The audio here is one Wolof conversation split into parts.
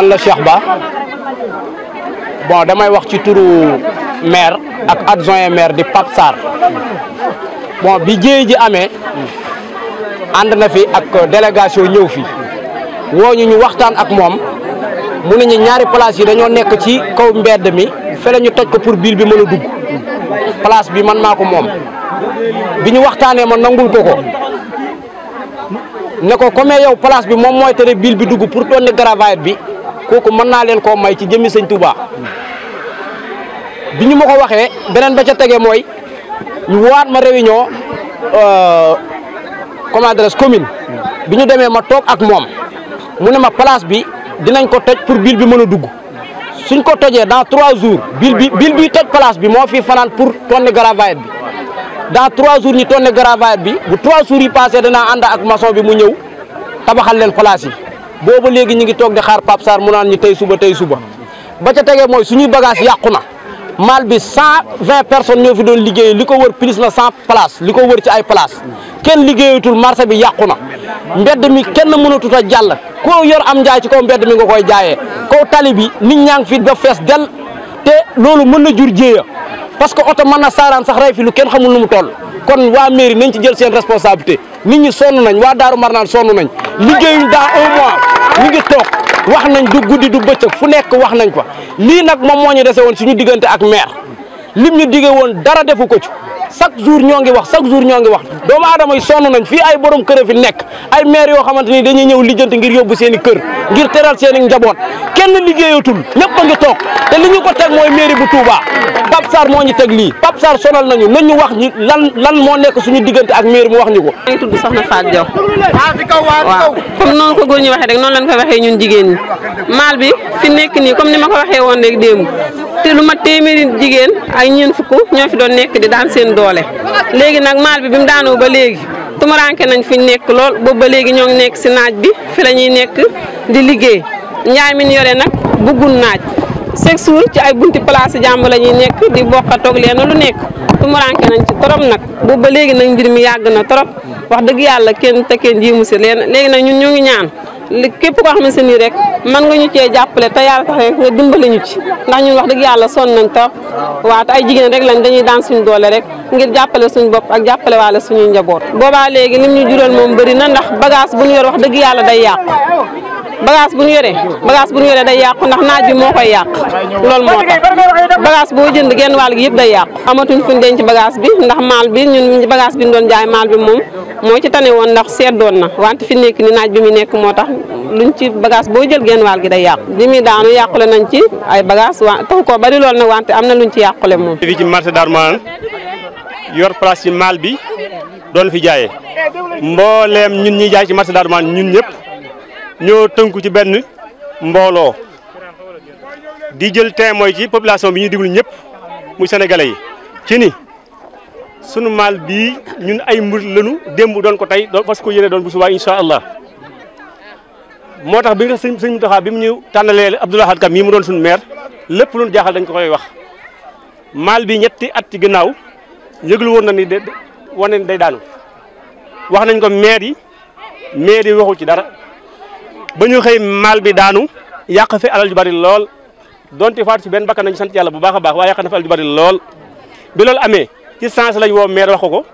man la Cheikh Ba bon damay wax ci turu maire ak adjoint maire di Pape Sarr bon bi jéey ji amee ànd na fi ak délégation ñëw fi woo ñu waxtaan ak moom mu ne ñu ñaari place yi dañoo nekk ci kaw mbedd mi fele ñu toj ko pour biir bi mën a dugg place bi man maa ko moom bi ñu waxtaanee ma nangul ko ne ko comme yow place bi moom mooy tere biir bi dugg pour tonne gravayet bi kooku mën naa leen koo may ci jëmmi sëñ Touba bi ñu ma ko waxee beneen ba ca tege mooy ñu waat ma réunion comment adresse commune bi ñu demee ma toog ak moom mu ne ma place bi dinañ ko toj pour biir bi mën a dugg suñ ko tojee dans 3 jours biir bi toj place bi moo fi fanaan pour tonne gravayet bi dans 3 jours ñu tonne gravayet bi bu 3 jours yi passé danaa ànd ak maçon bi mu ñëw tabaxal leen place yi booba léegi ñu ngi toog di xaar Pape Sarr mu naan ñu tey suba ba ca tegee mooy suñuy bagage yàqu na mal bi 120 personnes ñoo fi doon liggéey li ko wër plus na 100 places li ko wër ci ay place kenn liggéeyatul marché bi yàqu na mbedd mi kenn mënatut a jàll koo yor am njaay ci kaw mbedd mi nga koy jaayee kaw tali bi nit ñaa ngi fi ba fees del te loolu mën na jur jéeya parce que oto mën na saaraan sax rey fi lu kenn xamul nu mu toll kon waa mairie nañ ci jël seen responsabilité nit ñi sonn nañ waa Daaru Marnaan sonn nañ liggéeyuñ dans 1 mois ñu ngi toog wax nañ du guddi du bëccëg fu nekk wax nañ fa lii nag moom moo ñu dese woon suñu diggante ak maire lim ñu diggee woon dara defu ko ci chaque jour ñoo ngi wax doomu aadama yi sonn nañ fii ay borom kër fi nekk ay maire yoo xamante ni dañuy ñëw lijjanti ngir yóbbu seen i kër ngir teral seen i njaboot kenn liggéeyatul ñëpp a ngi toog te li ñu ko teg mooy mairie bu Touba Pape Sarr moo ñu teg lii Pape Sarr sonal nañu nañ ñu wax ñi lan moo nekk suñu diggante ak mairie mu wax ñu ko. maa ngi tudd Soxna Fatou Diaw waaw comme noonu ko góor ñi waxee rek noonu lañ ko waxee ñun jigéen ñi maal bi fi nekk nii comme ni ma ko waxee woon rek démb te lu ma téeméeri jigéen ak ñeent fukk ñoo fi doon nekk di daan seen doole léegi nag maal bi bi mu daanoo ba léegi tumuranke nañ fi nekk lool boobu ba léegi ñoo ngi nekk si naaj bi fi la ñuy nekk di liggéey njaay mi ñu yore nag buggul naaj chaque jour ci ay bunti place jàmm la ñuy nekk di bokk a toog leen lu nekk tumuranke nañ ci torop nag boobu ba léegi nag mbir mi yàgg na torop wax dëgg yàlla kenn jiimu si leen léegi nag ñun ñoo ngi ñaan képp koo xamante ni rek mën nga ñu cee jàppale te yàlla tax rek nga dimbali ñu ci ndax ñun wax dëgg yàlla sonn nañ trop waaw te ay jigéen rek lañ dañuy daan suñu doole rek ngir jàppale suñu bopp ak jàppale waale suñuy njaboot. boobaa léegi lim ñu jural moom bëri na ndax bagage bu ñu yor wax dëgg yàlla day yàqu bagage bu ñu yoree day yàqu ndax naaj bi moo koy yàq loolu moo tax bagage boo jënd genn wàll gi yëpp day yàqu amatuñ fuñ denc bagage bi ndax maal bi ñun bagage bi ñu doon jaay maal bi moom moo ci tane woon ndax seddoon na wante fi nekk ni naaj bi mu nekk moo tax luñ ci bagage boo jël genn wàll gi day yàqu li muy daanu yàqule nañ ci ay bagage taxu ko bari lool nag wante am na luñ ci yàqule moom. fii ci marché Darou Marnane yor place ci maal bi doon fi jaayee mbooleem ñun ñi jaay ci marché Darou Marnane ñun ñëpp ñoo tënku ci benn mbooloo di jël témoin ci population bi ñuy déglu ñëpp muy sénégalais yi ci ni sunu maal bii ñun ay mbir lañu démb doon ko tey doon fas ko yéene doon bu subaa incha allah moo tax bi nga sëñ Mountakha bi mu ñu tànnalee Abdoul Ahad Ka mii mu doon suñu maire lépp lu ñu jaaxal dañ ko koy wax maal bi ñetti at ci gannaaw yëglu woon na ni de wane ni day daanu wax nañ ko maire yi waxul ci dara ba ñu xëy maal bi daanu yàq fi alal ju bari lool donte faatu ci benn bakkan nañu sant yàlla bu baax a baax waaye yàq na fi alal ju bari lool bi loolu amee ci sens lañ woo maire wax ko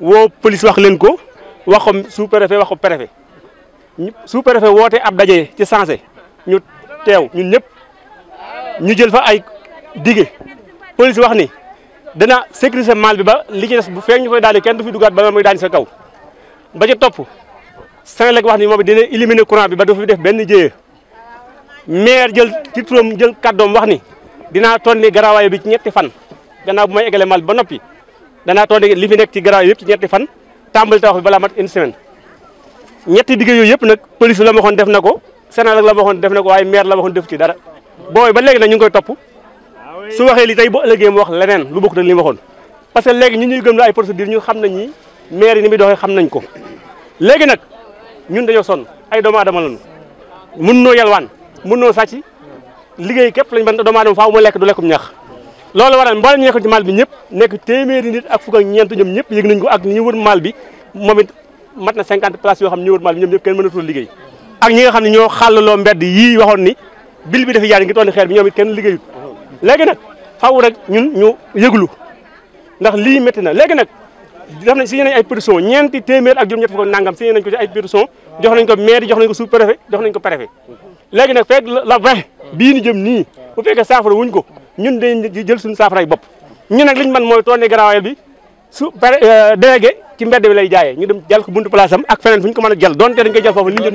woo police wax leen ko wax ko sous-préfet wax ko préfet sous-préfet woote ab daje ci sensé ñu teew ñun ñëpp ñu jël fa ay dige police wax ni dana sécuriser maal bi ba li ci des bu feeg ñu koy daani kenn du fi dugaat ba muy daani sa kaw ba ca topp Senelec wax ni moom dina éliminer courant bi ba du fi def benn jéye maire jël ci turam jël kàddoom wax ni dinaa tonni garawaay bi ci ñetti fan gannaaw bu may eggale maal bi ba noppi danaa tonni li fi nekk ci garawaay yëpp ci ñetti fan tàmbali tawax bi balaa mat une semaine ñetti digg yooyu yëpp nag police la ma waxoon def na ko Senelec la ma waxoon def na ko waaye maire la ma waxoon def ci dara booy ba léegi nag ñu ngi koy topp su waxee li tey bu ëllëgee mu wax leneen lu bokkut ak li ma waxoon parce que léegi ñun ñuy gëm la ay procédure ñu xam nañ ni maire yi ni muy doxee xam nañ ko léegi nag ñun dañoo sonn ay doomu aadama lañu mun noo yalwaan mun noo sàcc liggéey képp lañ ban doomu aadama faaw mu lekk du lekkum ñax loolu waral mboolem ñu nekk ci maal bi ñëpp nekk téeméeri nit ak fukk ak ñeent ñoom ñëpp yëg nañ ko ak ñi wër maal bi moom it mat na 50 places yoo xam ne ñi wër maal bi ñoom ñëpp kenn mënatul liggéey ak ñi nga xam ne ñoo xàllaloo mbedd yii waxoon ni bil bi dafa jaar ngi tonni xeer bi ñoom it kenn liggéeyut léegi nag faaw rek ñun ñu yëglu ndax lii métti na léegi nag def nañ signé nañ ay pétition ñeenti téeméer ak juróom-ñett fukk nangam signé nañ ko ci ay pétition jox nañ ko maire jox nañ ko sous-préfet jox nañ ko préfet léegi nag fekk la 20 bii ni jëm nii bu fekkee saafara wuñ ko ñun dañ jël suñu saafara ay bopp ñun nag liñ man mooy tourné garawaayal bi su délégué ci mbedd bi lay jaayee ñu dem jël ko buntu place am ak feneen fu ñu ko mën a jël donte dañ koy jël foofu li ñu jël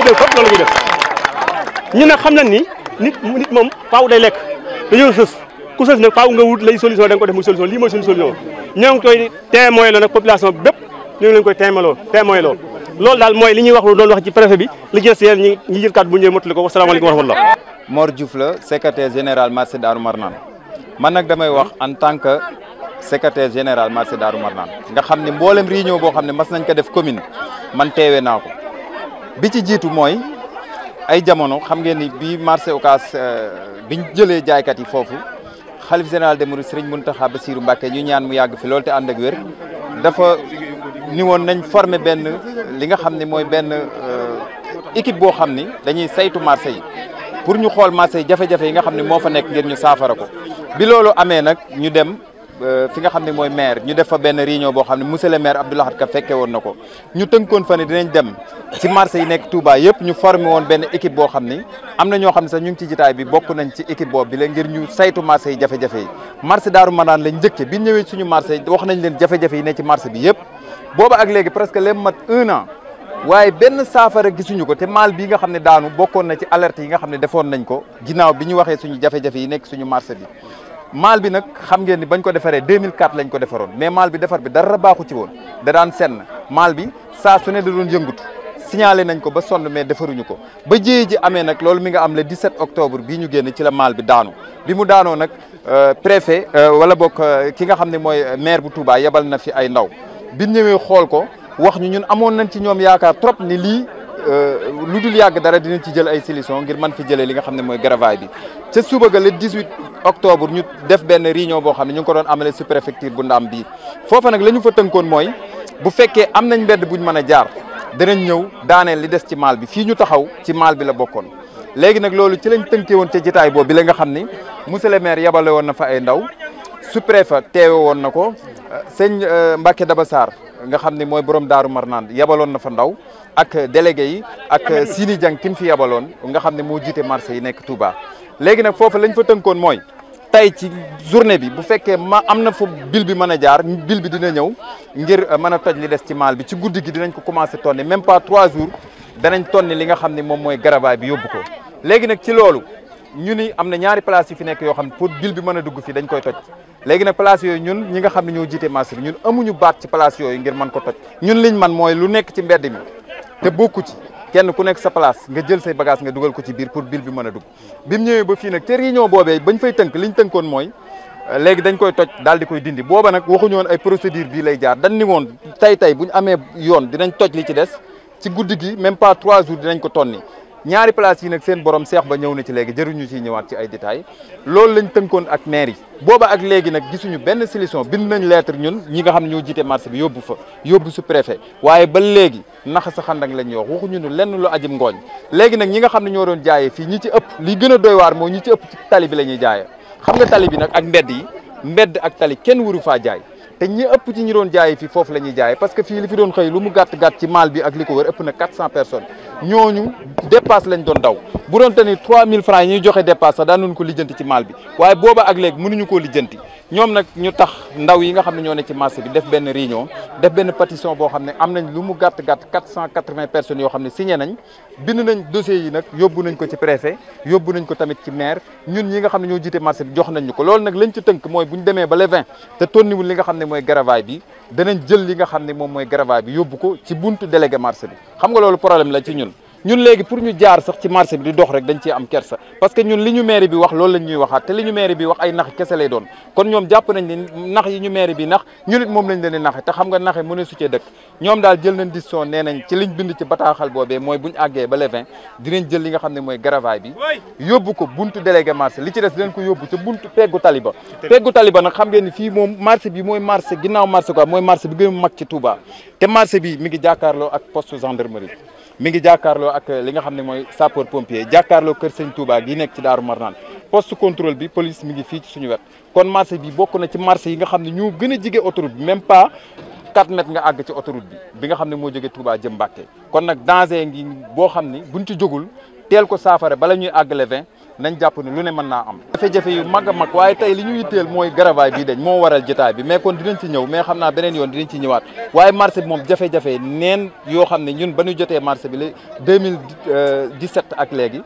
jël foofu loolu ñuy def ñun nag xam nañ ni nit moom faaw day lekk dañoo sës ku sës nag faaw nga wut lay solution da nga ko def muy solution lii mooy suñu solution ñoo ngi koy témoin loo nag population bépp ñu ngi leen koy témoin loo loolu daal mooy li ñuy wax lu doon wax ci préfet bi li ci des ñi jël kàddu bu ñëwee mottali ko wasalaamaaleykum wa rahmatullah. Mor Diouf la secrétaire général marché Darou Marnane man nag damay wax en tant que secrétaire général marché Darou Marnane nga xam ne mboolem réunion boo xam ne mas nañ ko def commune man teewee naa ko bi ci jiitu mooy ay jamono xam ngeen ni bii marché Ocass biñ jëlee jaaykat yi foofu xalif général des mourides Serigne Mountakha Bassirou Mbacké ñu ñaan mu yàgg fi loolu te ànd ak wér dafa ni woon nañ former benn li nga xam ne mooy benn équipe boo xam ni dañuy saytu marché yi pour ñu xool marché yi jafe-jafe yi nga xam ne moo fa nekk ngir ñu saafara ko bi loolu amee nag ñu dem fi nga xam ne mooy maire ñu def fa benn réunion boo xam ne monsieur le maire Abdou Lahad Ka fekke woon na ko ñu tënkoon fa ne dinañ dem ci marché yi nekk Touba yëpp ñu formé woon benn équipe boo xam ni am na ñoo xam ne sax ñu ngi ci jitaay bi bokk nañ ci équipe boobu bi la ngir ñu saytu marché yi jafe-jafe yi marché Darou Marnane lañ njëkke bi ñëwee suñu marché yi wax nañ leen jafe-jafe yi ne ci marché bi yëpp booba ak léegi presque leen mat 1 an waaye benn saafara gisuñu ko te maal bii nga xam ne daanu bokkoon na ci alerte yi nga xam ne defoon nañ ko ginnaaw bi ñu waxee suñu jafe-jafe yi nekk suñu marché bi maal bi nag xam ngeen ni bañ ko defaree 2004 lañ ko defaroon mais maal bi defar bi dara baaxu ci woon da daan senn maal bi saa su ne da doon yëngutu signalé nañ ko ba sonn mais defaruñu ko ba jéye ji amee nag loolu mi nga am le 17 octobre bii ñu génn ci la maal bi daanu bi mu daanoo nag préfet wala boog ki nga xam ne mooy maire bu Touba yebal na fi ay ndaw bi ñëwee xool ko wax ñu ñun amoon nañ ci ñoom yaakaar trop ni lii lu dul yàgg dara dinañ ci jël ay solution ngir mën fi jëlee li nga xam ne mooy garavaay bi ca suba ga le 18 octobre ñu def benn réunion boo xam ne ñu ngi ko doon amale sous préfecture bu Ndaam bii foofa nag la ñu fa tënkoon mooy bu fekkee am nañ mbedd buñ mën a jaar danañ ñëw daaneel li des ci maal bi fii ñu taxaw ci maal bi la bokkoon léegi nag loolu ci lañ tënkee woon ca jitaay boobu bi la nga xam ni monsieur le maire yabale woon na fa ay ndaw sous préfet teewe woon na ko sëñ Mbacke Daba Sarr nga xam ne mooy borom Darou Marnane yabaloon na fa ndaw ak délégué yi ak Sini Diang ki mu fi yabaloon nga xam ne moo jiite marché yi nekk Touba léegi nag foofu lañ fa tënkoon mooy tey ci journée bi bu fekkee am na fu bil bi mën a jaar bil bi dina ñëw ngir mën a toj li des ci maal bi ci guddi gi dinañ ko commencé tonni même pas 3 jours danañ tonni li nga xam ne moom mooy garavaay bi yóbbu ko léegi nag ci loolu ñu ni am na ñaari place yu fi nekk yoo xam ne pour bil bi mën a dugg fii dañ koy toj léegi nag place yooyu ñun ñi nga xam ne ñoo jiite marché bi ñun amuñu baat ci place yooyu ngir mën ko toj ñun liñ man mooy lu nekk ci mbedd mi te bokku ci kenn ku nekk sa place nga jël say bagage nga dugal ko ci biir pour bil bi mën a dugg bi mu ñëwee ba fii nag te réunion boobee bañ fay tënk liñ tënkoon mooy léegi dañ koy toj daal di koy dindi booba nag waxuñu woon ay procédure bii lay jaar dañ ni woon tey buñ amee yoon dinañ toj li ci des ci guddi gi même pas 3 jours dinañ ko tonni ñaari place yi nag seen borom seex ba ñëw na ci léegi jëruñu ciy ñëwaat ci ay détails loolu lañ tënkoon ak maire yi booba ak léegi nag gisuñu benn solution bind nañ lettre ñun ñi nga xam ne ñoo jiite marché bi yóbbu fa yóbbu su préfet waaye ba léegi naxa sa xandang lañ wax waxuñu ne lenn lu ajim ngooñ léegi nag ñi nga xam ne ñoo doon jaayee fii ñi ci ëpp li gën a doy waar mooy ñi ci ëpp ci tali bi la ñuy jaayee xam nga tali bi nag ak mbedd yi mbedd ak tali kenn waru faa jaay te ñi ëpp ci ñi doon jaayee fii foofu la ñuy jaayee parce que fii li fi doon xëy lu mu gàtt-gàtt ci maal bi ak li ko wër ëpp na 400 personnes ñooñu dépasse lañ doon daw bu doon te ni 3000 francs yi ñuy joxe dépasse sax daan nañ ko lijjanti ci maal bi waaye booba ak léegi mënuñu koo lijjanti ñoom nag ñu tax ndaw yi nga xam ne ñoo ne ci marché bi def benn réunion def benn pétition boo xam ne am nañ lu mu gàtt-gàtt 480 personnes yoo xam ne signé nañ bind nañ dossier yi nag yóbbu nañ ko ci préfet yóbbu nañ ko tamit ci maire ñun ñi nga xam ne ñoo jiite marché bi jox nañ ñu ko loolu nag lañ ci tënk mooy bu ñu demee ba le 20 te tonniwul li nga xam ne mooy garavaay bi danañ jël li nga xam ne moom mooy garavaay bi yóbbu ko ci buntu délégué marché bi xam nga loolu problème la ci ñun léegi pour ñu jaar sax ci marché bi di dox rek dañ ciy am kersa parce que ñun li ñu mairie bi wax loolu lañ ñuy waxaat te li ñu mairie bi wax ay nax kese lay doon kon ñoom jàpp nañ ni nax yi ñu mairie bi nax ñu nit moom lañ leen di naxe te xam nga naxe mu ne su cee dëkk ñoom daal jël nañ décision nee nañ ci liñ bind ci bataaxal boobee mooy buñ àggee ba le 20 dinañ jël li nga xam ne mooy garavaay bi yóbbu ko buntu délégué marché li ci des dinañ ko yóbbu ca buntu peggu taliba nag xam ngeen ni fii moom marché bi mooy marché ginnaaw marché quoi mooy marché bi gën a mag ci Touba te marché bi mi ngi jàkkaarloo ak poste gendarmerie mi ngi jàkkaarloo ak li nga xam ne mooy sapeur pompier jàkkaarloo kër Sëñ Touba gi nekk ci Daaru Marnaan poste contrôle bi police mi ngi fii ci suñu wet kon marché bi bokk na ci marché yi nga xam ne ñoo gën a jige autoroute bi même pas 4 mètres nga àgg ci autoroute bi nga xam ne moo jóge Touba jëm Mbàkke kon nag danger ngi boo xam ni buñ ci jógul teel ko saafara bala ñuy àggale 20 nañ jàpp ne lu ne mën naa am jafe-jafe yu mag a mag waaye tey li ñu yitteel mooy garavaay bii dañ moo waral jotaay bi mais kon dinañ ci ñëw mais xam naa beneen yoon dinañ ci ñëwaat waaye marché bi moom jafe-jafe neen yoo xam ne ñun ba ñu jotee marché bi la 2017 ak léegi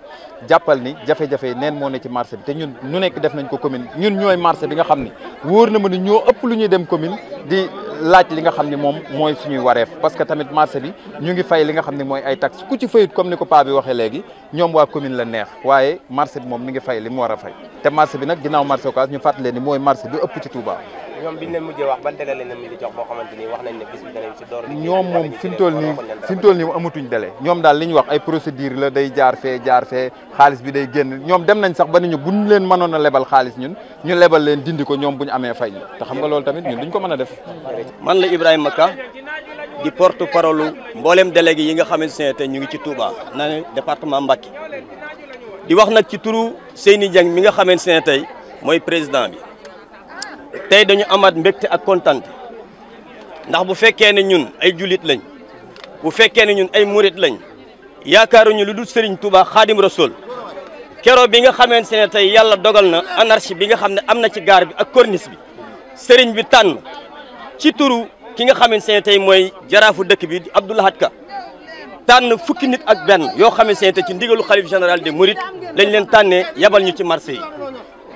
jàppal ni jafe-jafe neen moo ne ci marché bi te ñun ñu nekk def nañ ko commune ñun ñooy marché bi nga xam ne wóor na ma ni ñoo ëpp lu ñuy dem commune di laaj li nga xam ne moom mooy suñuy wareef parce que tamit marché bi ñu ngi fay li nga xam ne mooy ay taxes ku ci fayut comme ni ko paa bi waxee léegi ñoom waa commune la neex waaye marché bi moom mi ngi fay li mu war a fay te marché bi nag ginnaaw marché Ocass ñu fàttali ni mooy marché bi ëpp ci Touba. ñoom biñ leen mujjee wax ban délai lañ leen mujjee jox boo xamante ni wax nañ ne bis bi danañ ci door. ñoom moom fi mu toll nii amatuñ délai ñoom daal li ñu wax ay procédure la day jaar fee xaalis bi day génn ñoom dem nañ sax ba ni ñu buñ leen mënoon a lebal xaalis ñun ñu lebal leen dindi ko ñoom bu ñu amee fay te xam nga loolu tamit ñun duñ ko mën a def. man la Ibrahima Ka di porte parole mboolem délégué yi nga xamante ne tey ñu ngi ci Touba naa ne département Mbacké di wax nag ci turu Seyni Dieng mi nga xamante ne tey mooy président bi tey dañu amaat mbégte ak kontante ndax bu fekkee ne ñun ay julit lañ bu fekkee ne ñun ay murit lañ yaakaaruñu lu dul Serigne Touba Khadim Rasoul keroog bi nga xamante ne tey yàlla dogal na anarchie bi nga xam ne am na ci gaar bi ak corniche bi Serigne bi tànn ci turu ki nga xamante ne tey mooy jaraafu dëkk bi di Abdou Lahad Ka tànn fukki nit ak benn yoo xamante ne tey ci ndigalu xalif général des Mourides lañ leen tànnee yabal ñu ci marché yi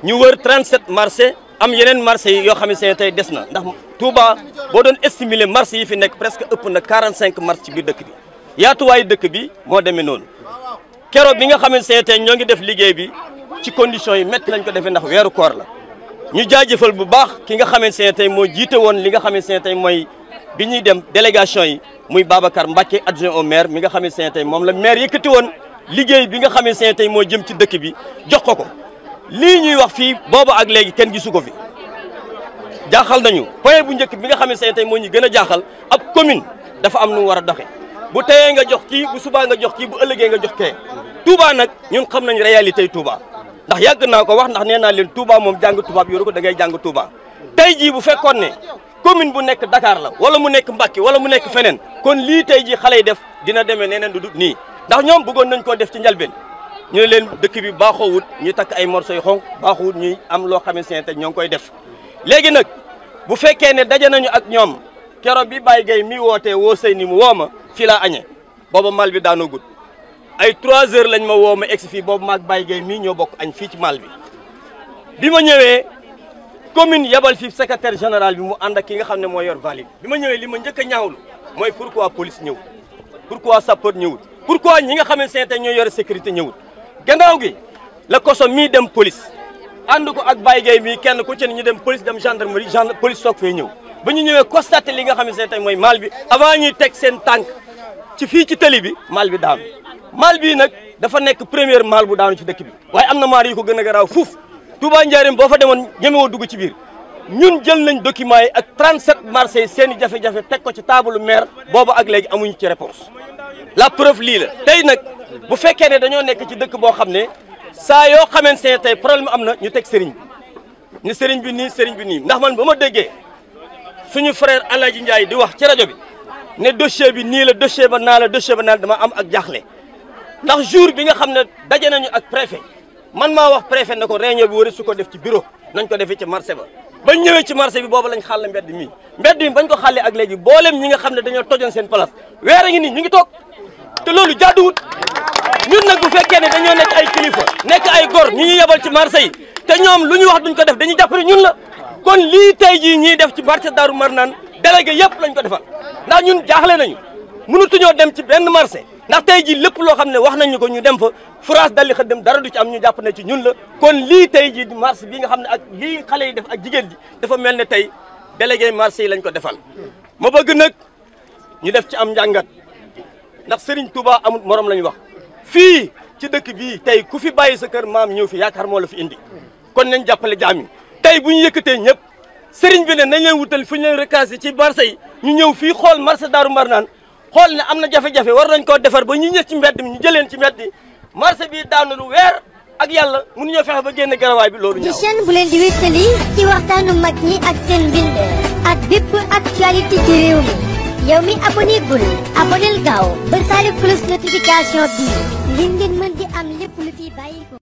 ñu wër 37 marché am yeneen marché yi yoo xamante ne tey des na ndax Touba boo doon estimer marché yi fi nekk presque ëpp na 45 marché ci biir dëkk bi yaatuwaayu dëkk bi moo demee noonu keroog bi nga xamante ne tey ñoo ngi def liggéey bi ci conditions yi métti lañ ko defee ndax weeru koor la ñu jaajëfal bu baax ki nga xamante ne tey moo jiite woon li nga xamante ne tey mooy bi ñuy dem délégation yi muy Babacar Mbacké adjoint au maire mi nga xamante ne tey moom la maire yëkkati woon liggéey bi nga xamante ne tey moo jëm ci dëkk bi jox ko lii ñuy wax fii booba ak léegi kenn gisu ko fi jaaxal nañu point bu njëkk bi nga xamante ne tey moo ñu gën a jaaxal ab commune dafa am nu mu war a doxe bu teyee nga jox kii bu subaa nga jox kii bu ëllëgee nga jox kee Touba nag ñun xam nañ réalité Touba ndax yàgg naa ko wax ndax nee naa leen Touba moom jàng tubaab yoru ko da ngay jàng Touba tey jii bu fekkoon ne commune bu nekk Dakar la wala mu nekk Mbacké wala mu nekk feneen kon lii tey jii xale yi def dina demee neneen du dut nii ndax ñoom bëggoon nañ koo def ci njalbeen ñu ne leen dëkk bi baaxoowut ñu takk ay morceaux yu xonk baaxoowut ñuy am loo xamante ne tey ñoo ngi koy def léegi nag bu fekkee ne daje nañu ak ñoom keroog bi Baye Gueye mi wootee woo sëy ni mu woo ma fii laa añee booba mal bi daanoo gudd ay 3 heures lañ ma woo ma egsi fii boobu maag Baye Gueye mii ñoo bokk añ fii ci mal bi ma ñëwee commune yabal fi secrétaire général bi mu ànd ak ki nga xam ne moo yor valide bi ma ñëwee li ma njëkk a ñaawlu mooy pourquoi police ñëwut pourquoi sapeur ñëwut pourquoi ñi nga xamante ne tey ñoo yore sécurité ñëwut gannaaw gi la koso mii dem police ànd ko ak Baye Gueye mii kenn ku ci ne ñu dem police dem gendarmerie police soog fee ñëw ba ñu ñëwee constaté li nga xamante ne tey mooy mal bi avant ñuy teg seen tànk ci fii ci tëli bi mal bi daanu mal bii nag dafa nekk première mal bu daanu ci dëkk bi waaye am na maar yu ko gën a garaaw fuuf Touba Njaaréem boo fa demoon ñemewoo dugg ci biir ñun jël nañ documents yi ak 37 marché seen i jafe-jafe teg ko ci table maire boobu ak léegi amuñu ci réponse la preuve lii la tey nag bu fekkee ne dañoo nekk ci dëkk boo xam ne saa yoo xamante ne tey problème am na ñu teg sëriñ bi ni sëriñ bi nii sëriñ bi nii ndax man ba ma déggee suñu frère Alaaji Ndiaye di wax ci rajo bi ne dossier bi nii la dossier ba naa la dossier ba naa la dama am ak jaaxle ndax jour bi nga xam ne daje nañu ak préfet man maa wax préfet ne ko réunion bi war su ko def ci bureau nañ ko defee ci marché ba bañ ñëwee ci marché bi boobu lañ xàll mbedd mi bañ ko xàllee ak léegi boolem ñi nga xam ne dañoo tojoon seen place weer a ngi nii ñu ngi toog te loolu jaaduwut ñun nag bu fekkee ne dañoo nekk ay kilifa nekk ay gor ñu yebal ci marché yi te ñoom lu ñu wax duñ ko def dañuy jàpp ne ñun la kon lii tey jii ñiy def ci marché Darou Marnane délégué yëpp lañ ko defal ndax ñun jaaxle nañu mënutuñoo dem ci benn marché ndax tey jii lépp loo xam ne wax nañu ko ñu dem fa France dalli xa dem dara du ci am ñu jàpp ne ci ñun la kon lii tey jii marché bi nga xam ne ak lii xale yi def ak jigéen ji dafa mel ne tey délégué marché yi lañ ko defal ma bëgg nag ñu def ci am njàngat ndax Serigne Touba amul morom la ñu wax fii ci dëkk bii tey ku fi bàyyi sa kër maam ñëw fi yaakaar moo la fi indi kon nañ jàppale jaam yi tey bu ñu yëkkatee ñëpp Serigne bi ne nañ leen wutal fu ñu leen recasé ci marché yi ñu ñëw fii xool marché Darou Marnane xool ne am na jafe-jafe war nañ koo defar ba ñu ñës ci mbedd mi ñu jëleen ci mbedd yi marché bi daanu lu weer ak yàlla mënuñoo fexe ba génn garawaay bi loolu ñaaw. ci chaîne bu leen di wéttali ci waxtaanu mag ñi ak seen mbind ak bépp actualité ci réew mi yow mi abonné gul abonnel gaaw ba saali cloche notification bi ngir ngeen mën di am lépp lu fi bàyyi ko